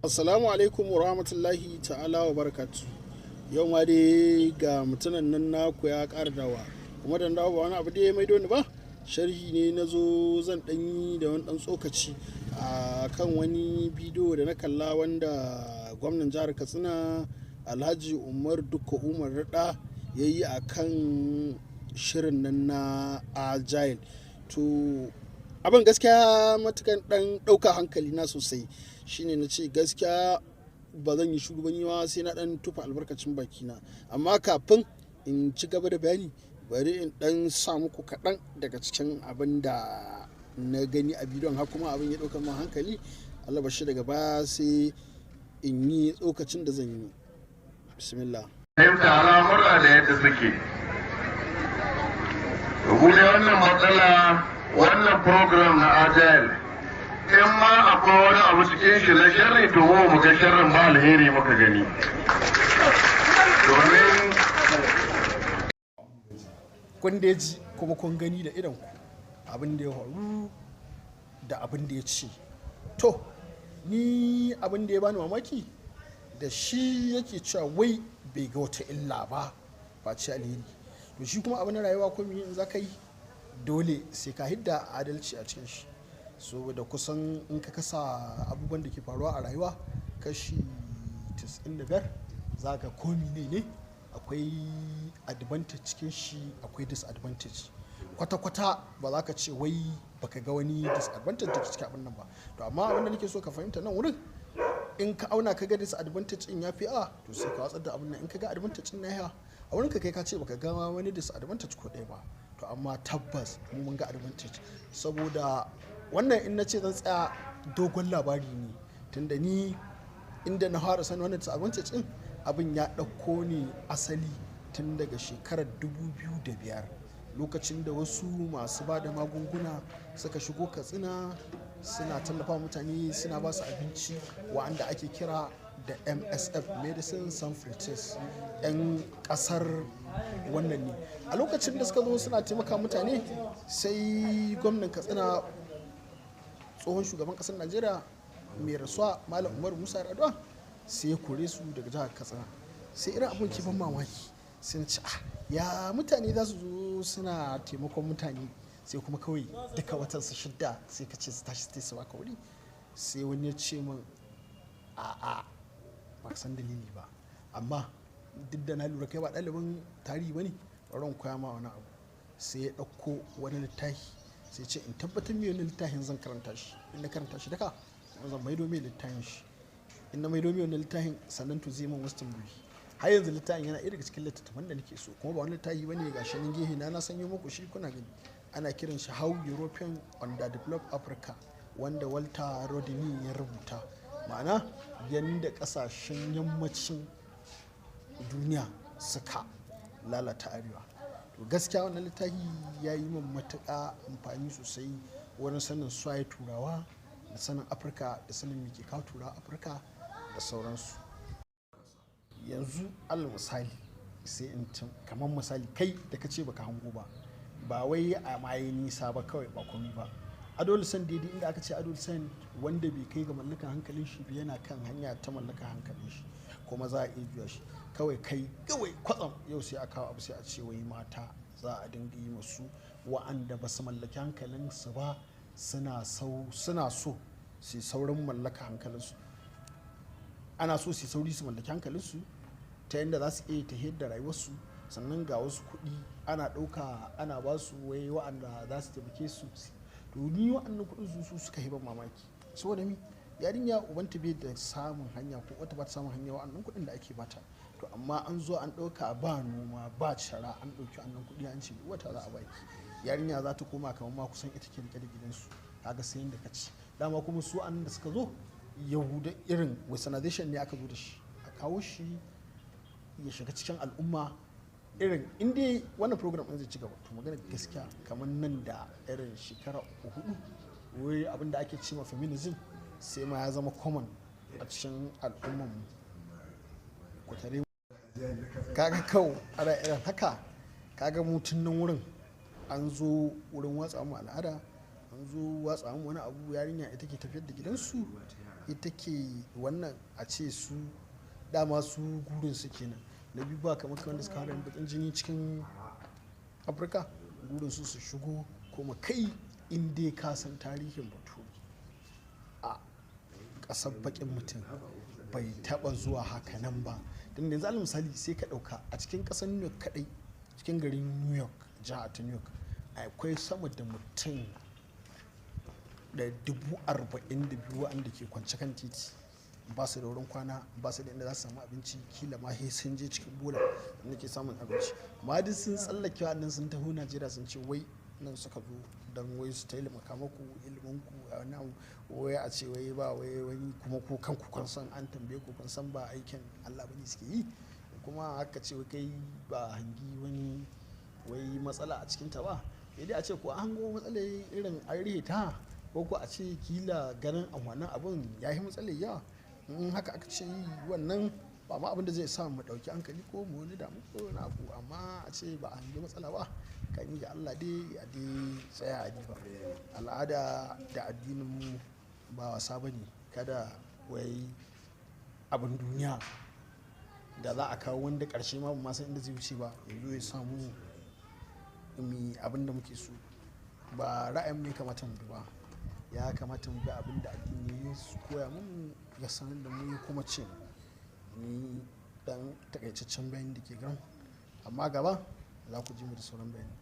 Assalamu alaikum wa rahmatullahi ta'ala wa barakatu. Yau ma dai ga mutumin nan naku ya ƙara dawa. Kuma dan dawo ba wani abu da ya maido ni ba. Sharhi ne na zo zan ɗan yi da wani ɗan tsokaci a kan wani bidiyo da na kalla wanda gwamnan jihar Katsina Alhaji Umar Dukko Umar Raɗa ya yi a kan shirin nan na Agile. To, abin gaskiya matukan ɗan ɗauka hankali na sosai. Shine na ce gaskiya ba zan yi shiru ba, ni ma sai na dan tufa albarkacin bakina. Amma kafin in ci gaba da bayani, bari in dan sa muku kaɗan daga cikin abin da na gani a bidiyon har kuma abin ya ɗauka min hankali. Allah bashi daga baya sai in yi tsokacin da zan yi. Bismillah. Fahimta al'amura da yadda suke. Rubuce wannan matsala, wannan program na Agile, in ma akwai wani abu cikin shi na sharri, to mu ga sharrin ba, alheri muka gani. Domin Kun dai ji kuma kun gani da idon ku abin da ya faru da abin da ya ce. To, ni abin da ya bani mamaki da shi yake cewa wai bai ga wata illa ba face alheri. To, shi kuma abin rayuwa ko in za ka yi, dole sai ka hidda adalci a cikin shi. Saboda kusan in ka kasa abubuwan da ke faruwa a rayuwa kashi 95, za ka komi ne akwai advantage cikin shi, akwai disadvantage. Kwata-kwata ba za ka ce wai baka ga wani disadvantage da ke cikin abin nan ba. To, amma abin da nake so ka fahimta nan wurin, in ka auna ka ga disadvantage din ya fi a, to sai ka watsar da abin nan. In ka ga advantage din na ya a wurin ka, kai ka ce baka ga wani disadvantage ko ɗaya ba. To, amma tabbas mu mun ga advantage. Saboda wannan, in na ce zan tsaya, dogon labari ne. Tunda ni inda na fara sanin wannan disadvantage din, abin ya ɗauko ne asali tun daga shekarar 2005, lokacin da wasu masu ba da magunguna suka shigo Katsina suna tallafa mutane, suna ba su abinci, wa'anda ake kira da MSF, Medecins Sans Frontieres, 'yan kasar wannan ne. A lokacin da suka zo suna taimaka mutane, sai gwamnan Katsina, tsohon shugaban kasar Najeriya mai rasuwa, Malam Umaru Musa Yar'adua, sai ya kore su daga jihar Katsina. Sai irin abin ke ban mamaki, sai na ce, "Ah, ya mutane za su zo suna taimakon mutane, sai kuma kawai duka watan su shidda sai ka ce su tashi su su baka wuri?" Sai wani ya ce min, "A'a, ba san dalili ba, amma duk da na lura kai ba ɗalibin tarihi ba ne, bari in koya ma wani abu." Sai ya ɗauko wani littafi, sai ce in tabbatar mai wani littafin zan karanta shi. In na karanta shi duka, zan maido mai littafin shi. In na maido mai wani littafin, sannan to zai min wasu tambayoyi. Har yanzu littafin yana ɗaya daga cikin littattafan da nake so, kuma ba wani littafi bane, ga shi nan gehe na, na sanyo muku shi kuna gani. Ana kiran shi How European Underdeveloped Africa, wanda Walter Rodney ya rubuta. Ma'ana, yanda kasashen yammacin duniya suka lalata arewa. To, gaskiya wannan littafi ya yi min matuƙa amfani sosai wurin sanin suwaye Turawa, da sanin Afirka, da sanin me ke kawo Turawa Afirka da sauransu. Yanzu alal misali, sai in kamar misali kai da ka ce baka hango ba, ba wai a maye nisa ba kawai, ba komai ba. Adolescent, daidai inda aka ce adolescent, wanda bai kai ga mallakan hankalin shi ba, yana kan hanya ta mallakan hankalin shi, kuma za a iya juya shi. Kawai kai kawai kwatsam yau sai a kawo abu, sai a ce wai mata za a dinga yi masu, wa'anda ba su mallaki hankalinsu ba, suna so su saurin mallaka hankalinsu. Ana so su sauri su mallaki hankalinsu ta yadda za su iya tafiyar da rayuwarsu. Sannan ga wasu kuɗi ana ɗauka ana ba su, wai wa'anda za su taimake su. To, ni wa'annan kuɗin su suka yi ban mamaki. Saboda mi? Yarinya ubanta bai da samun hanya, ko wata ba ta samun hanya, wa'annan kuɗin da ake bata. To, amma an zo an ɗauka, ba noma ba cara, an ɗauki wannan kuɗi an ce wata za a baki. Yarinya za ta koma kamar ma kusan ita ke rike da gidansu. Kaga sai yanda ka ci dama. Kuma su an da suka zo Yahuda, irin westernization ne aka zo da shi, a kawo shi ya shiga cikin al'umma. Irin in dai wannan program ɗin zai ci gaba, to magana gaskiya, kamar nan da irin shekara uku, hudu, wai abin da ake ce ma feminism sai ma ya zama common a cikin al'ummar mu. Ku tare kaga kawo ana irin haka, kaga mutun nan wurin an zo wurin watsa mu al'ada, an zo watsa mu wani abu. Yarinya ita ke tafiyar da gidansu. Ita ke wannan a ce su dama su gurin su kenan. Na biyu ba kamar wanda suka fara yin baƙin jini cikin Afirka, gurin su su shigo. Kuma kai in dai ka san tarihin Bature a ƙasar, baƙin mutum bai taɓa zuwa haka nan ba. Don yanzu alal misali sai ka ɗauka a cikin ƙasar New York kaɗai, cikin garin New York, jiha ta New York, akwai sama da mutum 42,000 waɗanda ke kwance kan titi, ba su da wurin kwana, ba su da inda za su samu abinci, kila ma sai sun je cikin bola inda ke samun abinci. Amma duk sun tsallake waɗannan sun taho Najeriya, sun ce wai nan suka zo don wai su taimaka maku iliminku a wani abu, wai a ce wai ba wai wani. Kuma ko kanku kun san, an tambaye ku, kun san ba aikin Allah bane suke yi. Kuma aka ce wai kai ba hangi wani wai matsala a cikinta ba. Sai dai a ce ko an hango matsala irin an rihe ta, ko ko a ce kila ganin amfanin abun ya yi matsalar yawa. In haka aka ce wannan ba ma abin da zai sa mu ɗauki hankali ko mu wani damu ko wani abu. Amma a ce ba a hangi matsala ba, kan yi ga Allah dai a dai tsaya a diba. Al'ada da addinin mu ba wasa ba ne. Kada wai abin duniya da za a kawo wanda ƙarshe ma ba ma san inda zai wuce ba, ya zo ya samu mu abin da muke so. Ba ra'ayin mu ya kamata mu bi ba, ya kamata mu bi abin da addini ya koya mun, ya sanar da mu, ya kuma ce ni dan takaitaccen bayani da ke gan. Amma gaba za ku ji mu da sauran bayani.